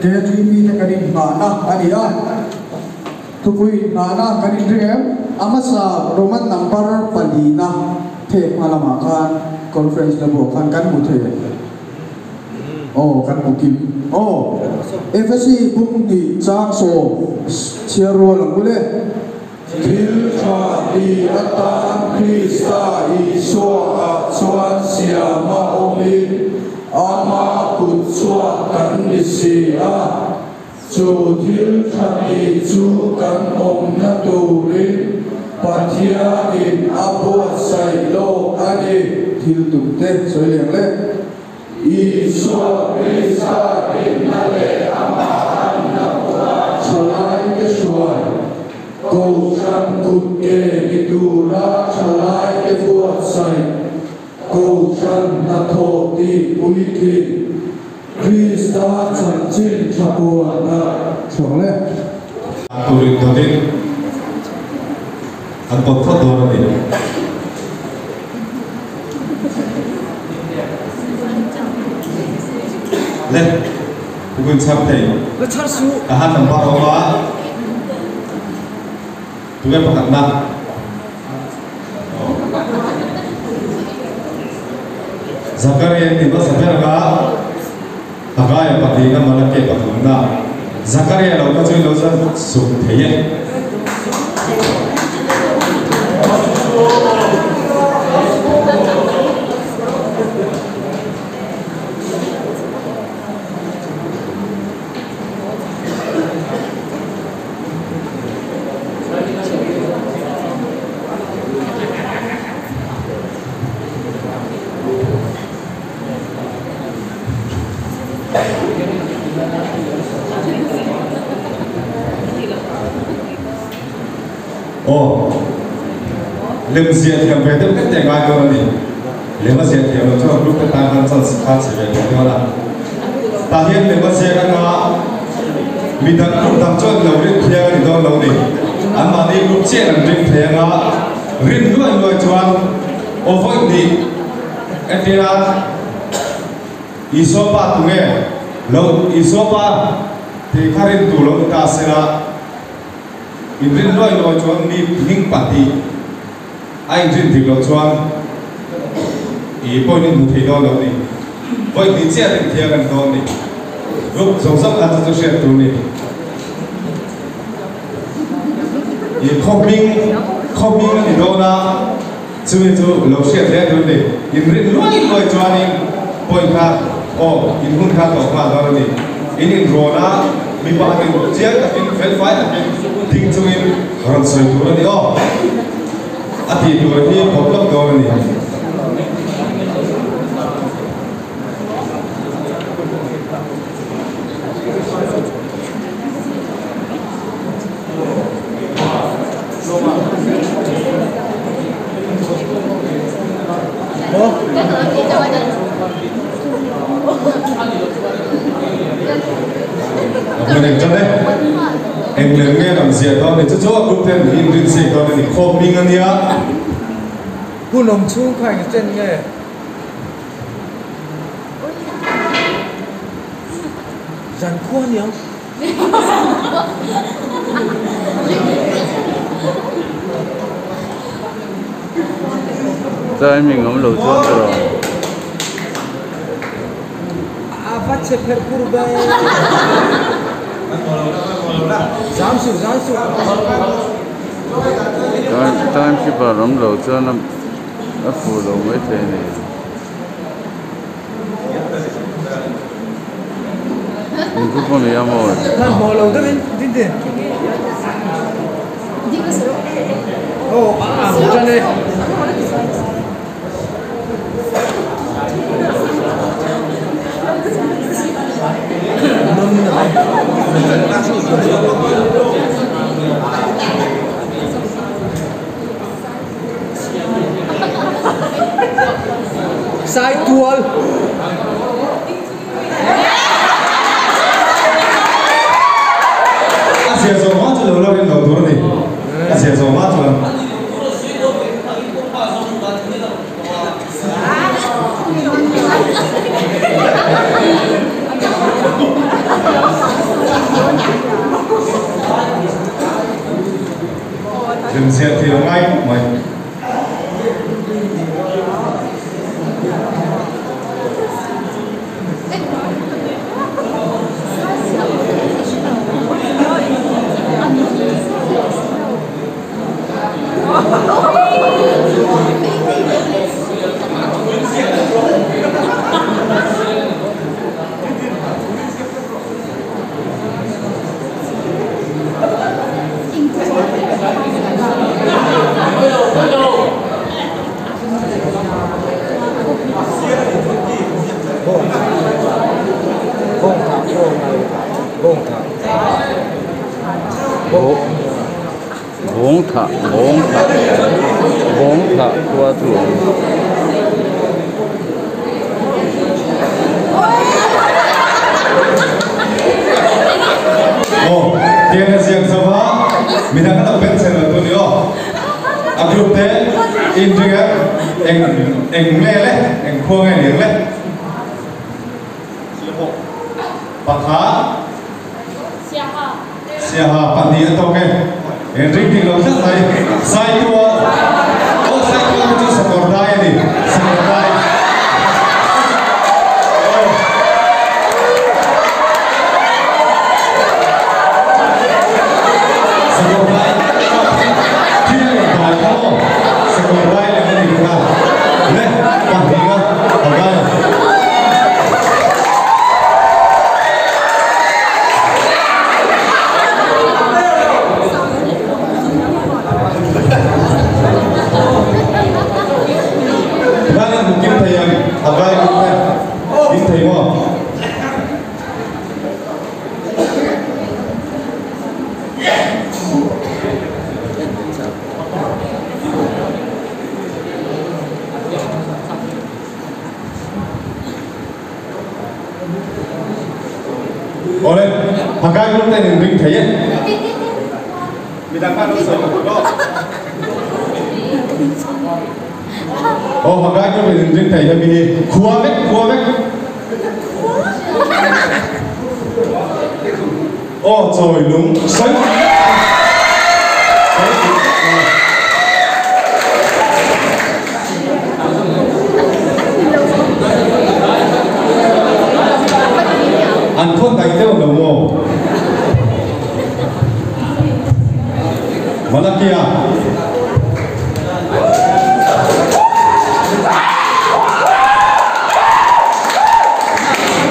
KGP te kan innghahna a ni a. Thupui innghahna kan inring em? A hmasa Roman number palina phek hma lamah khan conference la buah khan kan hmu thei em? Aw, kan hmu kim. Aw, Efesi bung hnih chang sawm chhiar rual ang bul e. Thil tha ti atan Krista Isuaah chuan siam a awmin ama kut chhuak kan ni si a. Chu thil tha ti chu kan awmna turin Pathianin a buatsaih lawk a ni. Thil tum te sawi leng le. Isua Krista rinna leh amah anna kawngah thalaite hruai, Kohhran kutke ni tura thalaite buatsaih, Kohhran hnathawh tih puitlin, Krista chanchin tha buana chhuak le. Turin dawtin an pawt phawt dawn a ni. Le, kumin chhar thei. Ka han number awm a, tunge pakhatna? Zakaria in ti hmasa ber anga Hagaia pahnihna Malake pathumna Zakaria lo kha chu in lo zar suk thei e. Aw, lem ziah thiam ve deuh hlek te ngai dawn a ni. Lem a ziah thiam loh chuan group te tan khan chance kha chhe ve thei dawn a. Tah hian lem a ziak anga midang group dang chuan lo rin thiang a ni dawn lo ni. Anmahni group chiah an ring thei anga rin luai luai chuan aw vawi hnih entir a Isua pa tunge lo Isua pa tih kha rin tur lo ni ta sela inrin luai luai chuan mi hming pahnih A inrin dik loh chuan i point in hmu thei dawn lo ni. Vawi hnih chiah rin thiang a ni dawn ni. Group zawng zawng khan chu chu hriat tur ni. I khaw hming, khaw hming a ni dawn a, chumi chu lo hriat hle tur ni. Inrin luai luai chuanin point kha aw in hun kha tawh nghal dawn a ni. In inrawn a, mi pakhatin chiang takin felfai takin ding chungin rawn sawi tur a ni aw. A tih tur hi pawp lawk dawn a ni. Eng lem nge rawn ziah dawn ni chu chu a group ten in rin siak dawn a ni khawp hming a nia. Hun awm chhung kha eng chen nge? Zan khua aniang. Timing awm lo chuan ka rawn. A va che pherh pur ve. Zam suh zam suh. Time time keeper awm lo chuan a fuh lo maithei a ni. In group a ni a maw? Hmanhmawh lo deuhin din din. Aw a ang tan e. Saitual. A zia zawh hma chu lo la rin lo tur a ni. A zia zawh hma chuan. Lemziah thiam ngai khawp mai. Bawngthah bawngthah bawngthah khua chu a awm. Aw tiang a ziak zo va midang an lo ben chhe lo tur ni aw a group te in ring em eng eng nge le eng khua nge ni ang le pakhat Siaha pahnih a tawk e. Eng ring dik lo tlat mai. Saitual aw Saitual te chu sakawr dai a ni. Sakawr dai. Aw. Sakawr dai. Thil a dai kha aw. Sakawr dai lem a ni kha. Le pahnih a a dai. Tikhan in hmu kim thei ang, a gai kim te in thei maw? Awle, Hagai group ten in ring thei e. Midang khan lo sawi lo aw. Aw Hagai group in in ring thei hemi hi khua vek khua vek. Aw chawi lung sawi An khawn daih deuh lo maw? Malakia.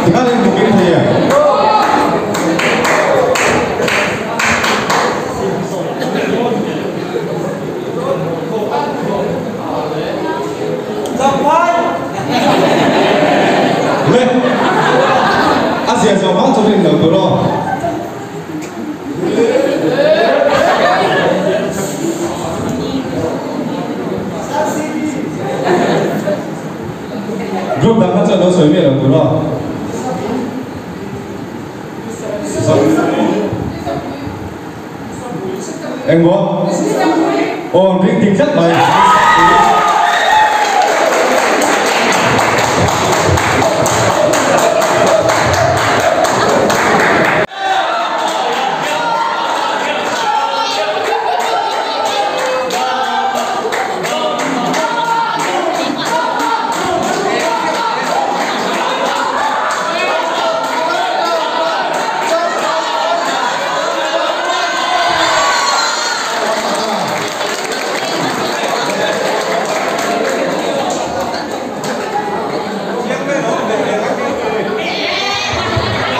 Tikhan in booking thei em? Le a zia zawh hma chu rin lo tur aw. Group dang kha chuan lo sawi miah lo tur aw. Engmaw? Aw an ring dik tlat mai.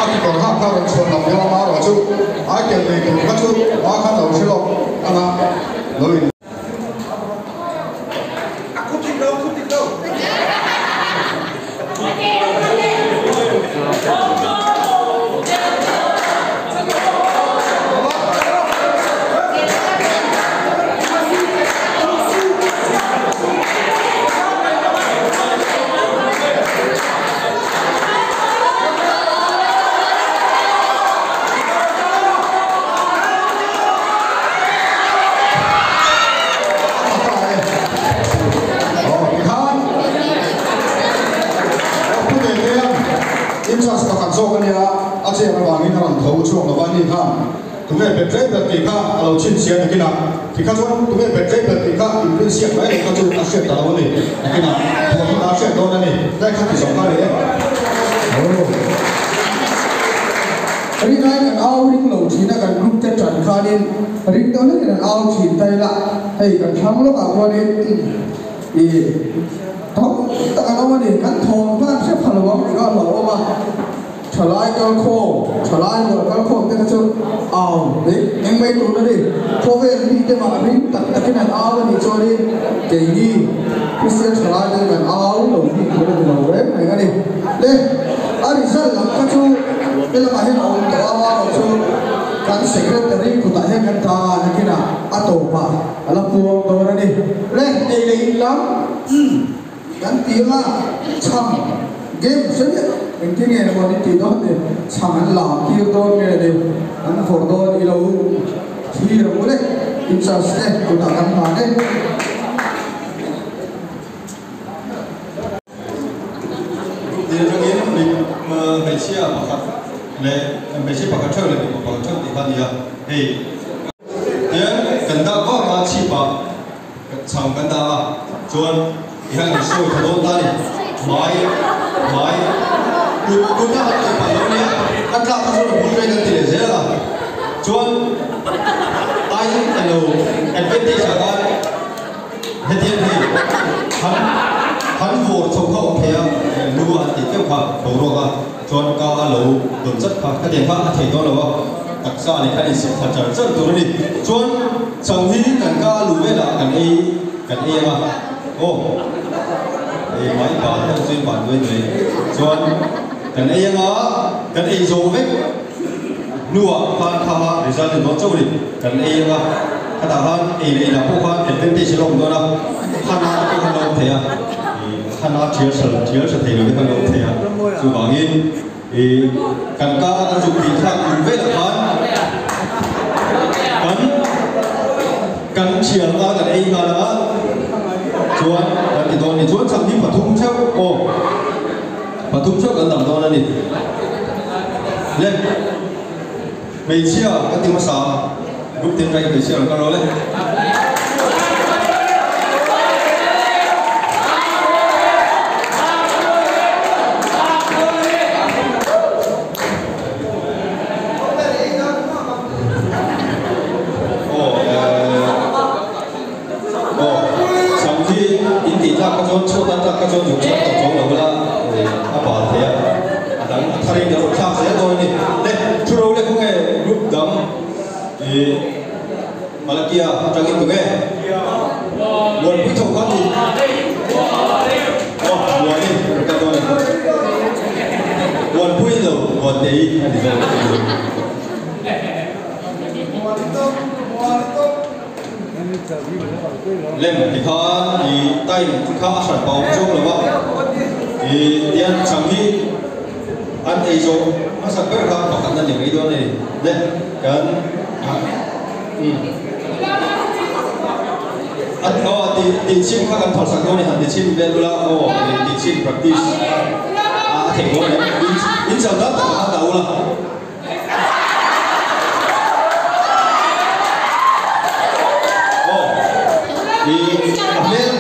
A kekawr hak kha rawn chhuan lam hian amaherawh chu ai tel nei tur kha chu a khan lo hre lawk anga lo in Tunge bet rei ber tih kha a lo chhinchhiah nakinah tikha chuan tunge bet rei ber tih kha inrinsiak mai lo kha chu a hriat ta lo a ni. Nakinah thuam hunah a hriat dawn a ni. Tlai kha ti zawng kha a ni e. Rinai kan au ring lo thin a, kan group te tan khanin ring deuh hlekin an au thin ta ila, hei kan thlang lawkah khuanin i tam tak an awm a ni. Kan thawm kha an hre pha lo ang tih kha a hlauhawm a. Thalai kalkhawm, thalai rual kalkhawm te kha chu au mai eng mai tur a ni. Khawvel mite mah ring tak takin an au a nih chuanin keini Kristian thalai te chu kan au lo bik tur a ni lo reng reng a ni. Le, a result lam kha chu helamah hian a awm tawh a, amaherawh chu kan secretary kutah hian kan ta a, nakinah a tawpah a la puang dawn a ni. Le, ei leh in lam. Kan ti anga chhang game hre miah engtin nge maw an intih dawn ni, chhang an lam tir dawn nge ni, an vawrh dawn i lo thlir ang ule, in charge te kutah kan hlan e. Group dil atangin hmeichhia pakhat leh hmeichhia pakhat theuh leh mipa pakhat theuh tih kha a ni a, hei hian kan dah vak a chhipah. Chhang kan dah a, chuan i han insawi tha dawn ta a ni. Hmai, hmai, kut, kut a han tawih pah lo nia, a tlak kha chuan a bul vek an ti leh zel a. Chuan ai elo advantage ah khan hetiang hi han han vawr chho kha awm thei a, lu a han tih keuh kha boruak a, chuan ka a lo dawn chat kha, khatiang kha a thei dawn lo a. Taksa leh khan insiam tha char char tur a ni. Chuan chang hi kan ka a luh velah kan ei kan ei ang a, aw ei mai pa deuh chu in van duai mai. Chuan kan ei ang a, kan ei zawh vek hnuah khan kha kha result ni dawn chauh a ni. Kan ei ang a, khatah khan ei leh inah pawh khan advantage a la awm dawn a, hana te pawh khan la awm thei a, hana thial tha thei lo te khan la awm thei a, chuvangin. I kan ka a zuk tih thlak tum velah khan kan kan thial nghal kan ei nghal anga chuan kan ti dawn a ni. Chuan chhang hi pathum theuh aw pathum theuh kan dang dawn a ni. Le hmeichhia ka ti hmasa group tin raih hmeichhia rawn kal rawh le. Sam hi in tih tlak kha chuan chhuat an tlak kha chuan zuk chhuat tawh chuang lo ila a bal thei a, a dang a thar in a rawn thlak zel dawn a ni. Le thu ro le khawnge group dang i Malakia atangin tu nge? Muanpui tho kha tu? Aw Muani rawn kal dawn a ni. Muanpui lo Muantei a ni zawk. Lem ti khan i time kha a hran pah awm chuang lo va, i tian chhang hi an ei zawh hmasak ber kha pakhat na ni mai dawn a ni. Le kan umm a aw ti ti chhin kha kan phalsak dawn a ni han ti chhin vel ula aw ti chhin practice a theih dawn em in chal dan takah khan dah ula. Aw, i a hmel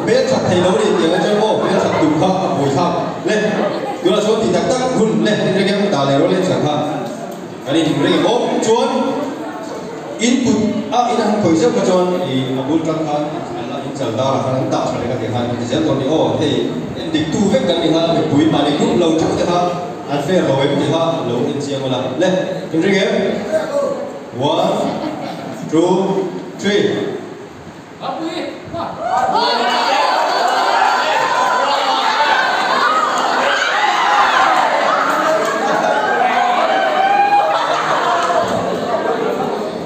hmel that thei lo a ni tih ang chuan aw hmel that tum kha a buai thlak le. Tunah chuan tih tak tak hun le reng em dah leh rawh le chhan kha kan in reng em aw. Chuan input a in a han khawih zeuh kha chuan i a bul tan khan in chal dar ah khan an dah tha leh ka tih khan an ti zel dawn a ni aw. Hei endik tu vek kan ni kha mipui mahni group lo theuh te kha An fair lo em tih kha lo en chiang ula. Le, in ring em? One, two, three.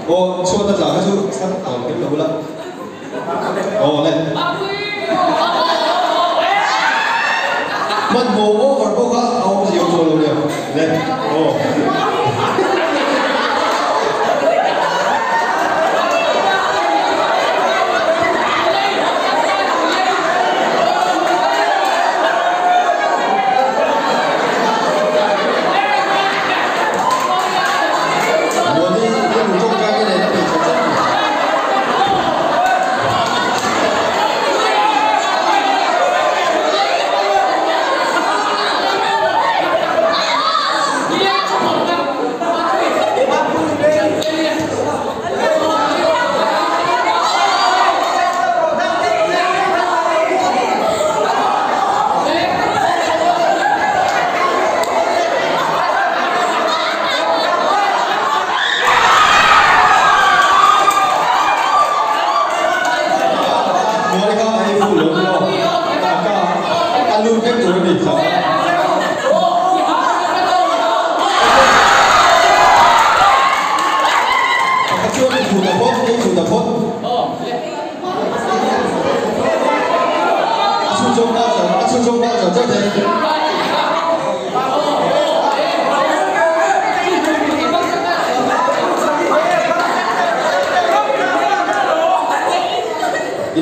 Aw, chhuat a tla kha chu chhan tawh kher lo ula. Aw le. Hmanhmawh over bawk a, a awmzia awm tawh lo le. Le, aw. Muani, i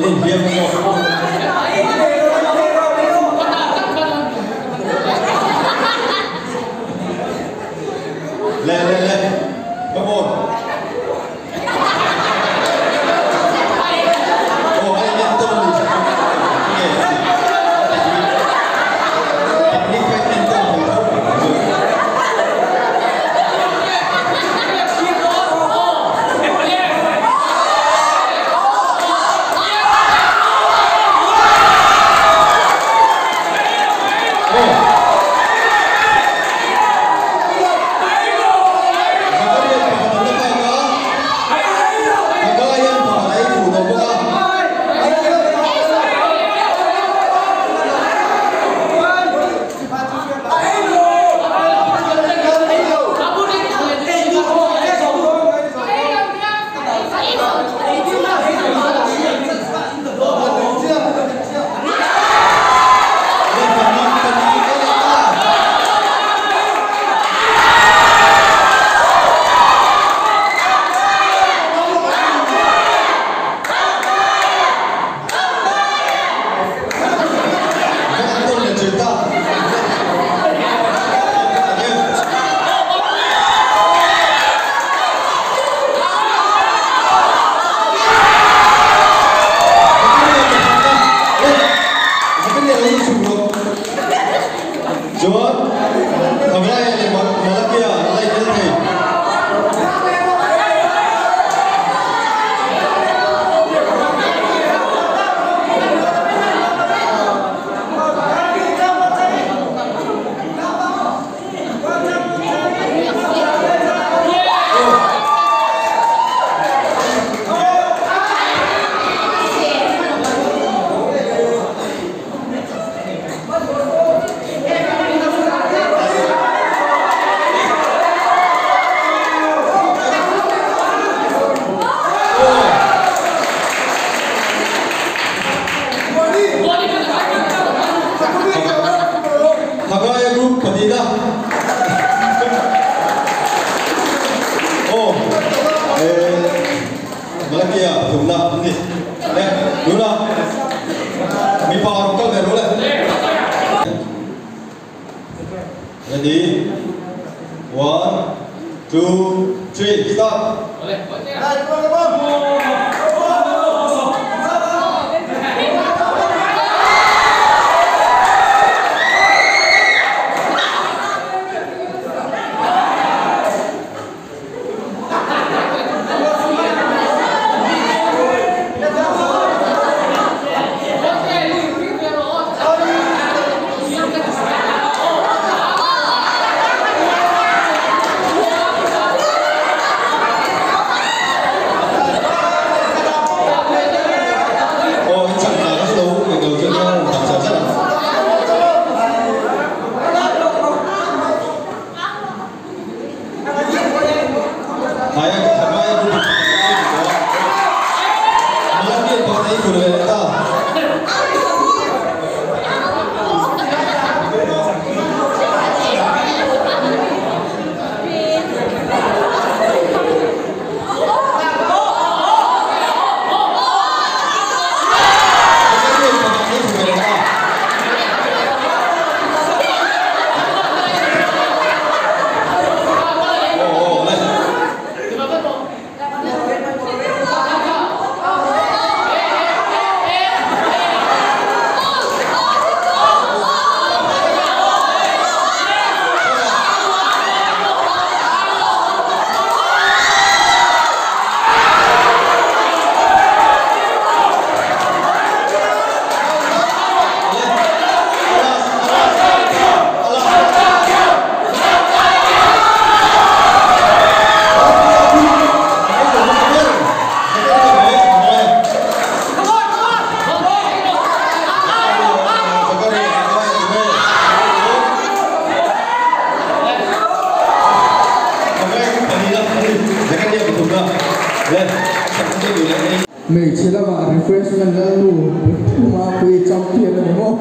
In inhliam emaw. Le le le. Come on. Aw a in entawn a ni thin. Nge technique kha in entawn thei tho mai ang chu. Zakaria pakhat an la kak a, Hagaian pakhat a ei fuh tawh bawk a. Chuan Haggaia leh Malakia an la inel thei. Hagaia group pahnihna aw Malakia pathumna an ni. Le tuna mipa rawn kal ve rawh le. Ready? One, two, three, start! Aw in chak hna ka hre lo eng lo chuan nia rawn dang char char ang. Haya Hagaya group in pakhat an ei tawh a, Malakian pakhat a ei tur ve leh ta. Zachariah pakhat a ei tur ve leh ta. Aw aw le. Hmeichhe lamah refreshment lalnu Mapui champion a ni maw?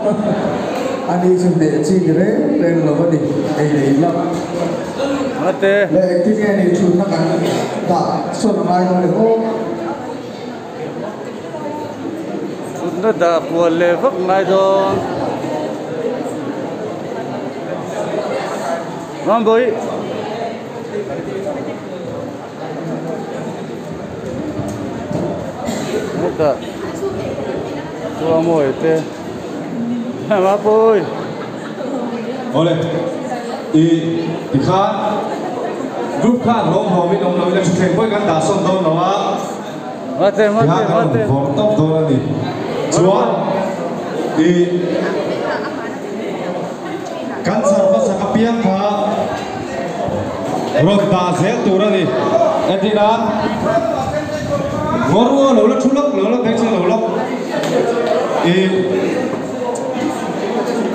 Ani chu hneh chi ni reng reng lo a ni, ei leh in lam. Leh engtin nge ni thutna kan dah sawn a ngai dawn le aw. Thutna dah kual leh vak ngai dawn. Mambawi. Hetah Tuamawi te Mapui. Awle i tikhan group khan hlawm hlawmin awm lo ila thuthleng pawhin kan dah sawn dawn lo a. Mate mate Tikhan kan rawn mate. vawrh tawp dawn a ni. Chuan i Kan chhar hmasak apiang kha rawn dah zel tur a ni. Entirna, Ngaw rual lo la thu lawk lo la beng chhang lo lawk. I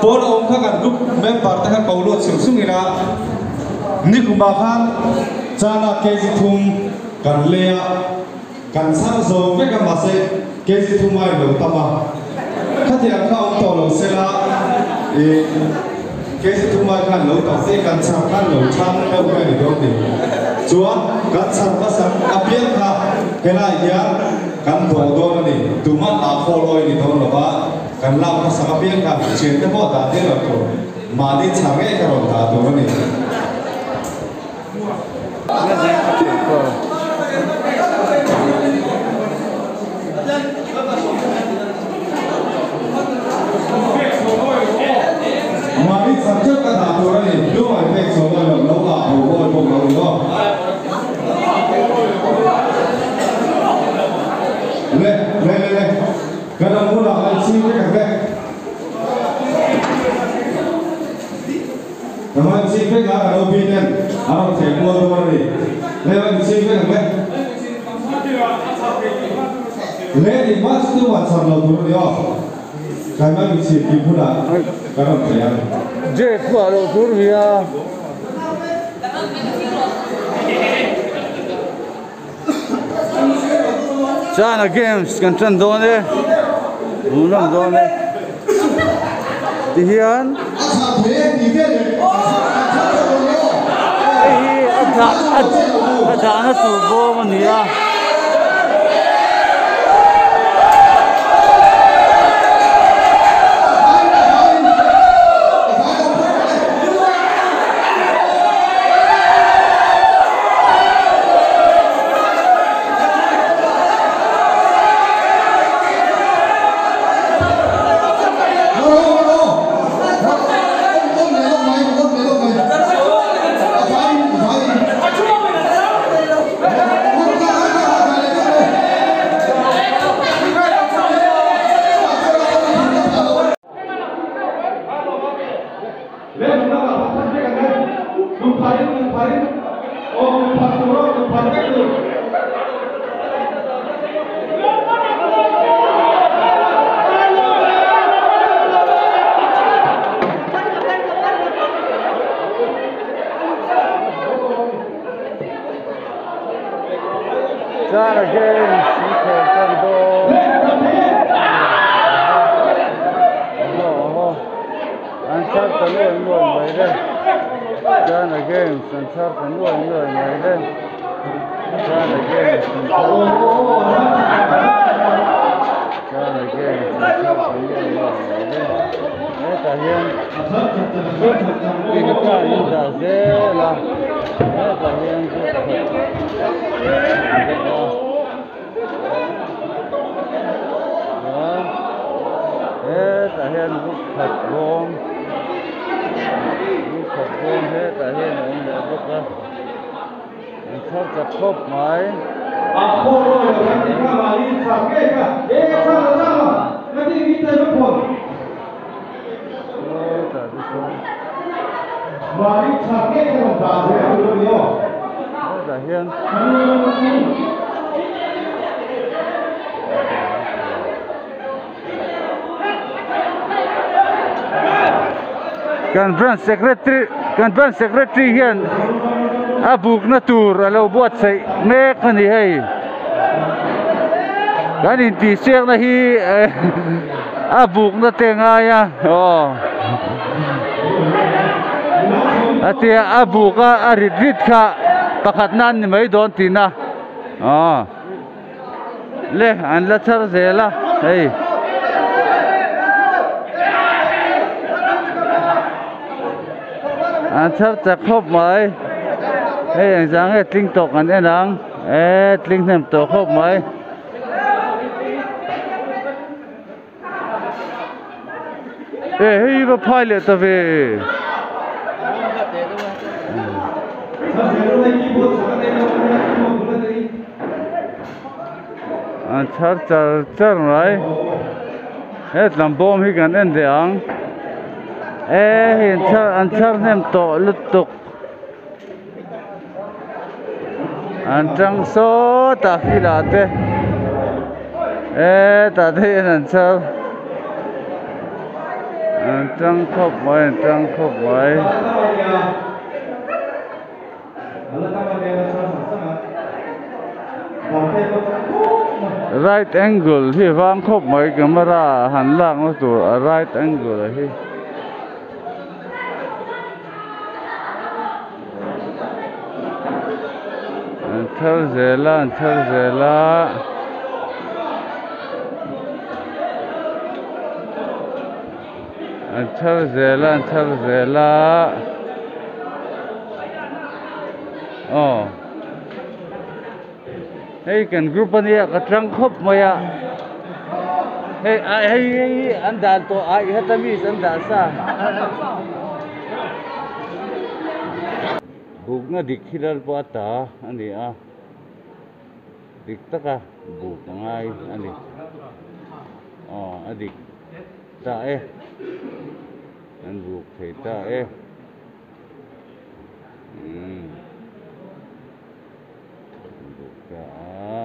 pawn a awm kha kan group member te kha ko lut sung sung ila, nikumah khan chana kg thum kan lei a, Kan chhar zo vek a mahse kg thum a inlo tam a, khatiang kha awm tawh lo sela i kg thum ai khan lo tam se kan chhar khan lo chhang deuh mai a ni dawn ni. Chuan kan chhar hmasak apiang kha helai hian kan dawh dawn a ni, tumah ah khawl awi ni dawn lo va, kan lak hmasak apiang kha thiante pawh dah tir lo tur, mahni chhar ngei kha rawn dah tur a ni. Mahni chak teuh ka dah tur a ni, lungawi pek chho mawi loh, lo ah ho mawi bawk lo ni aw. Le, le le le, kan awm hunah kan chhing vek ang le. Ka hman ching vek a, ka lo bik em, a rawn thei mual dawn a ni. Hei rawn ching vek ang le. Le nih hma chu tumah cham lo tur a ni aw. Kai hma mi chhip kim hunah ka rawn thei ang. Jay phuah loh tur nia. China games kan tan dawn e hmuhnawm dawn e tihian hei hi a dah a dahna tur bawm a ni a. China games an khel tan dawn. An chhar ta nuai nuai mai le China games an chhar ta nuai nuai mai le China games an chhar China games an chhar ta nuai nuai mai le hetah hian guitar in dah zel a hetah hian chuan hetah hian book khat bawm book khat bawm hetah hian a awm leh bawk a an chhar chak khawp mai. Hetah hian kan branch secretary kan branch secretary hian a bukna tur a lo buatsaih mek a ni hei kan intihsiakna hi a bukna te ngai a aw a tia a buk a a rit rit kha pakhat na an ni mai dawn tihna aw le an la chhar zel a hei. An chhar chak khawp mai. Hei engzah nge tling tawh kan en ang e tling hnem tawh khawp mai. E hei va phai leh ta ve. An chhar char char mai. He tlambawm hi kan en leh ang. E hei an chhar an chhar hnem tawh lutuk. An tang sawt a filah te e tah te hian an chhar an tang khawp mai an tang khawp mai. Right angle hi vang khawp mai camera han lakna tur a right angle a hi. An thar zel a an thar zel a. An chhar zel a an chhar zel a aw hei kan group ania ka tang khawp mai a hei ah hei hei an dan tawh a i heta mi an dah sa bukna dik hi lalpa ta a ni a. Dik taka buk a ngai a ni. Aw a dik ta e. An buk thei ta e. Umm an buk ta a.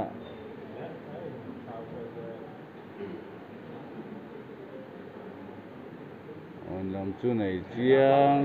Awn lam chu nei chiang.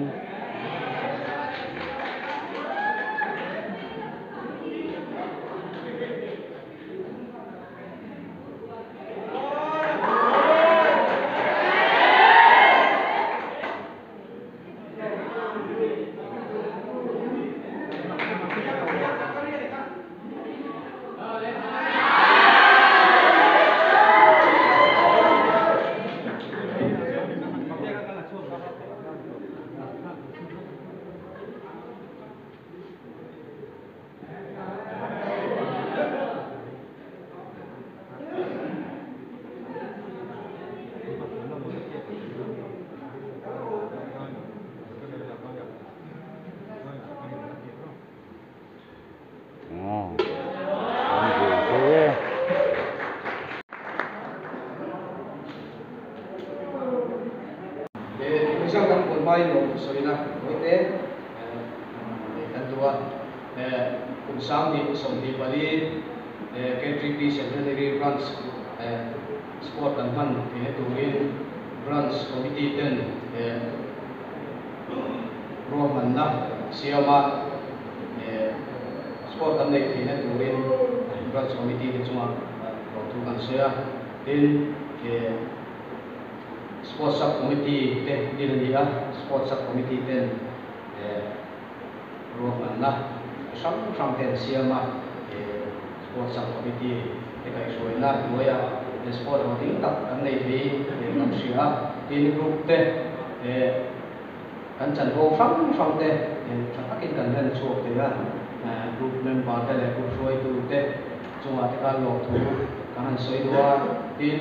Mizo kan pawl hmain lawm sawina Mawite nei kan duh a, kum 2024 KTP Centenary Branch Sport kan hman theihna turin Branch Committee ten ruahmanna siama sport kan neih theihna turin Branch Committee te chunga hlawhthu kan sawi a. Tin, Sports Sub Committee te din a ni a, Sports Sub Committee ten ruahmanna hrang hrang te an siam a, Sports Sub Committee te kaihhruaina hnuaiah sport hlawhtling tak kan nei thei kan hria a. Tin, group te Kan chanvo hrang hrang te tha takin kan hlen chhuak thei a, group member te leh group hruaitu te chungah te khan lawmthu kan han sawi duh a, tin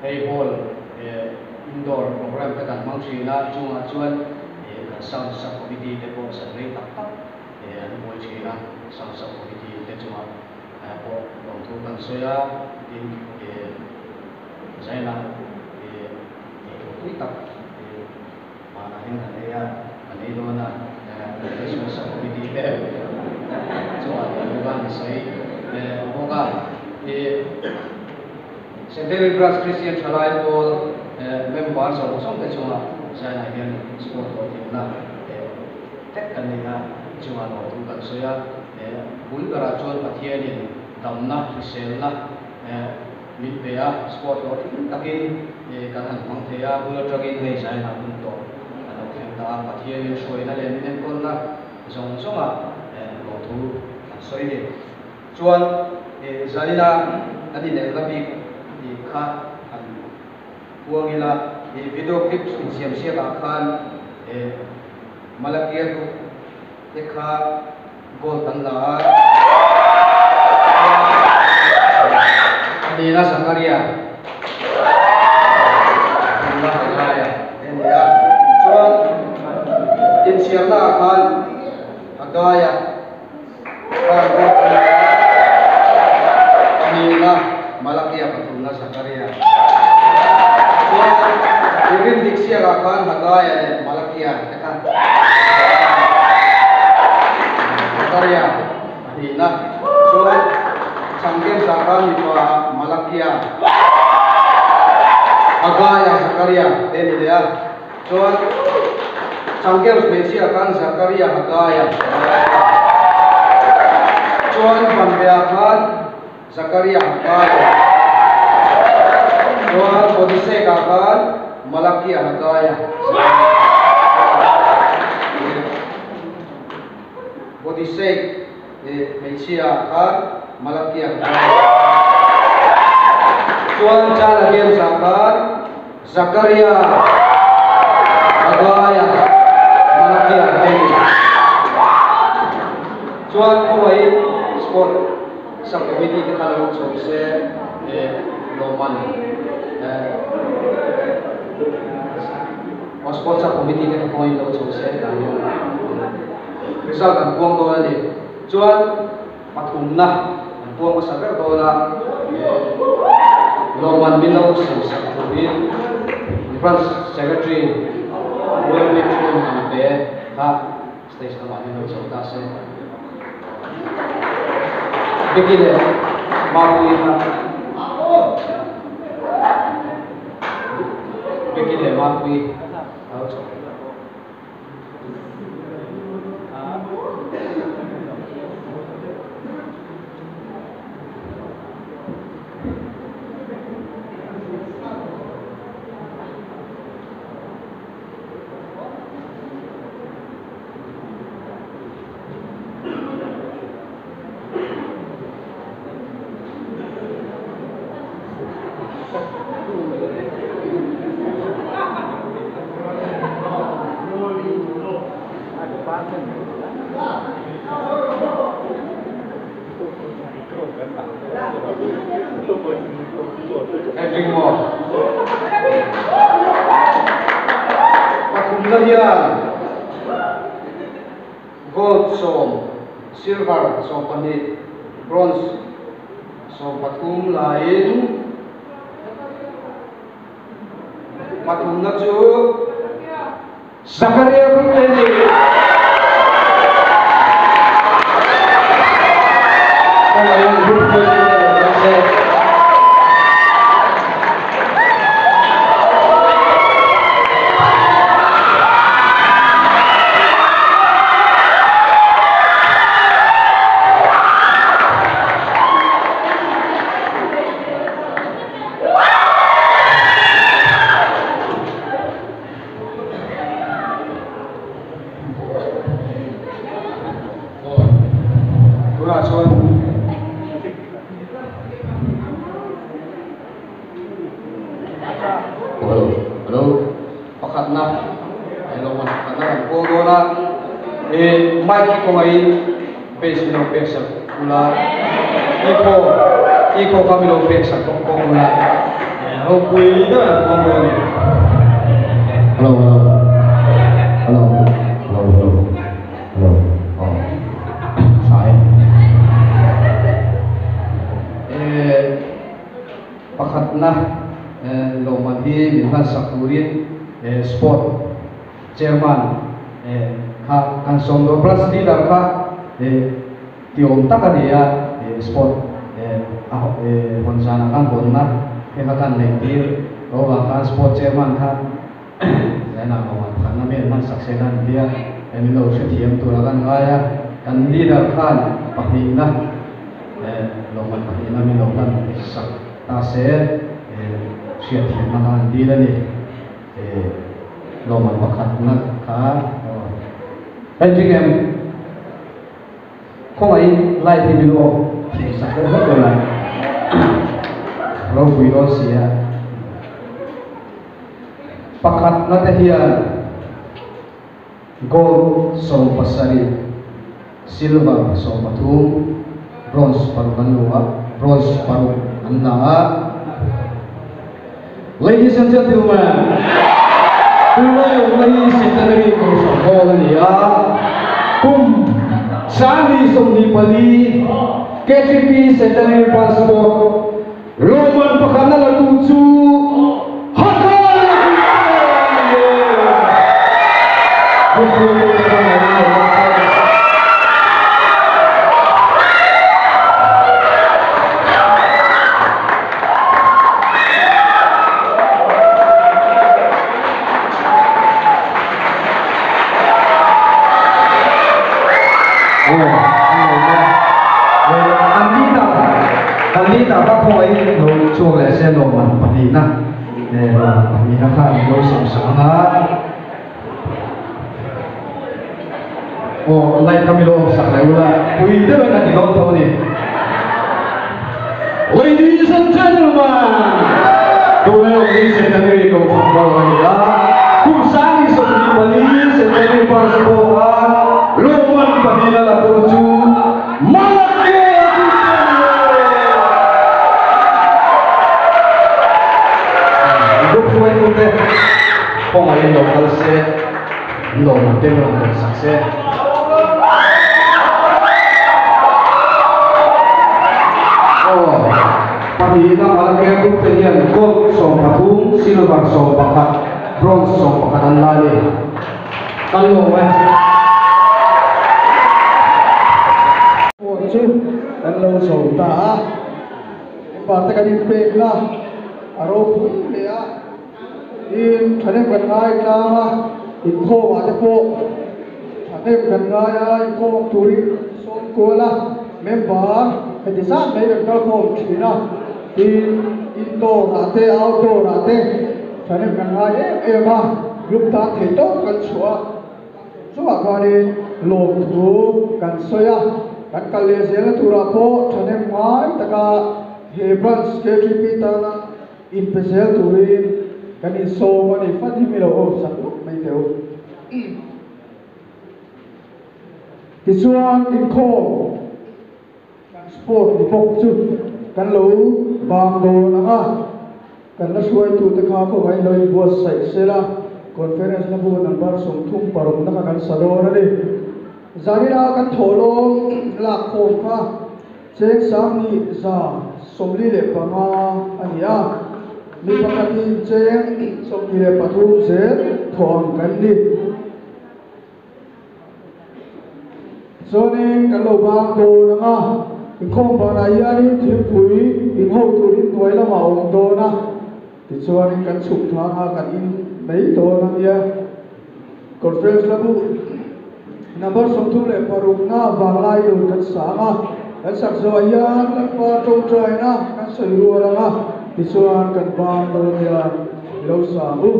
hei hall indoor program te kan hmang thin a, chungah chuan kan sound sub committee te pawh san rei tak tak an buai thin a, sound sub committee te chungah pawh lawmthu kan sawi a, tin Zaila eitur tui tak vanah hian kan ei a, kan ei dawn a, Christmas a committee te chuan an van sawi bawk a. Centenary Branch Christian Thalai Pawl member zawng zawng te chunga Zaila hian sport hlawhtlinna tek kan nei a, chunga lawmthu kan sawi a. Bul berah chuan Pathianin damna, hriselna, Min pe a, sport hlawhtling takin kan han hmang thei a, bul atangin hei zaina hun tawh a lo thleng ta a, Pathianin hruaina leh min enkawlna zawng zawnga lawmthu kan sawi ni. Chuan zaina kan inelna bik kha han puang ila, video clips insiamsiakah khan. Malakia group te kha gold an la a, Nina Zakaria Nina Hagaia te a ni a, chuan inchhiarna ah khan Hagaia khan gold an la a, Nina Malakia pathumna Zakaria chuan Irin Diksiak ah khan Hagaia leh Malakia te kha Zakaria pahnihna chuan Changkem Zaka mipa Malakia Hagaia Zakaria te ni leh a, chuan Changkem hmeichhia khan Zakaria Hagaia chuan Vanbea khan Zakaria Hagaia chuan Bodiseka khan Malakia Hagaia Bodisek hmeichhia khan Malakia Hagaia chuan Chala Games ah khan Zakaria Hagaia Malakia te ni chuan khawngaih sport Sub committee te kha lo chho se lawmman sport sub committee te kha khawngaih lo chho se tah hian result an puang dawn a ni. Chuan pathumna an puang hmasa ber dawn a, lawmman min lo sem sak turin branch secretary Rualmi Thun ang te kha Stage lamah hian lo chho ta se. Bicky leh Mapuii kha Bicky leh Mapuii a lo chho. Engmaw? Pathumna hian Gold 10, Silver 12, Bronze 13 laiin pathumna chu Zakaria Group te ni. Kawngaiin group hruaitu te lo kal se. Tunah chuan Hello hello pakhatna hello man pakhatna kan call dawn a e mic hi kawngaiin base min lo pek sak ula echo echo kha min lo pek sak bawk bawk ula ropui deuh an call dawn a ni. Hello hello hello hello hello hello aw tha e. Eh pakhatna lawmman hi min hmansak turin sport chairman kha kan sawm dawn branch leader kha tiawm tak a ni a sport a hawn zana kan hawnna te kha kan neih tir tawh avang khan sport chairman kha Zainah lawmman pakhatna mi an hmansak se khan an ti a min lo hrethiam tura kan ngai a kan leader khan pahnihna lawmman pahnihna min lo hlan sak ta se hriatthiamna kha an dil a ni. Lawmman pakhatna kha hei tling em? Khawngaihin light hi min off thim sak deuh hlek lo la ropui dawn si a. Pakhatna te hian. Gold 70, silver 13, bronze 6 an lu a, bronze 6 an la a. Ladies and gentlemen, tunlai awmna hi Centenary Kohhran Hall a ni a, kum 2024 KTP Centenary Passport Roman pakhatna la tu chu Ladies and gentlemen, Gold 13, silver 14, bronze 14 an la ni. Kan lo mai. Chu kan lo zo ta a. Parte kan in pek la a ro pui le a. In thanem kan ngai tlang a, in khawm ah te pawh thanem kan ngai a, in khawm turin sawm kual a, member heti zat mai kan kal khawm thin a. Tin indoor ah te outdoor ah te thanem kan ngai em em a, group tan thei tawk kan chhuah a. Chungah khanin lawm thu kan sawi a, kan kal leh zelna turah pawh thanem ngai taka he branch KTP tana inpe zel turin kan insawm a ni. Fan hi mi lo awm sak lawk mai teh u. Tichuan inkhawm kan sport ni bawk chu kan lo bang dawn ang a, kan la hruaitute kha kawngah in lo inbuatsaih sela, conference na bu number 36 na kha kan sa dawn a ni. Zanina kan thawhlawm lak khawm kha cheng 11,045 a ni a, mi pakhatin cheng 23 zel thawh ang kan ni. Chuanin kan lo bang dawn ang a, inkhawm banah hianin thingpui inho turin hnuai lamah a awm dawn a, tichuanin kan chhuk thlang a kan in mai dawn a nia. Conference la bu number 36 na vanglai dun kan sang a, kan sak zawh hian Lalpa tawngtaina kan sawi rual ang a, tichuan kan bang dawn nia lo sang u.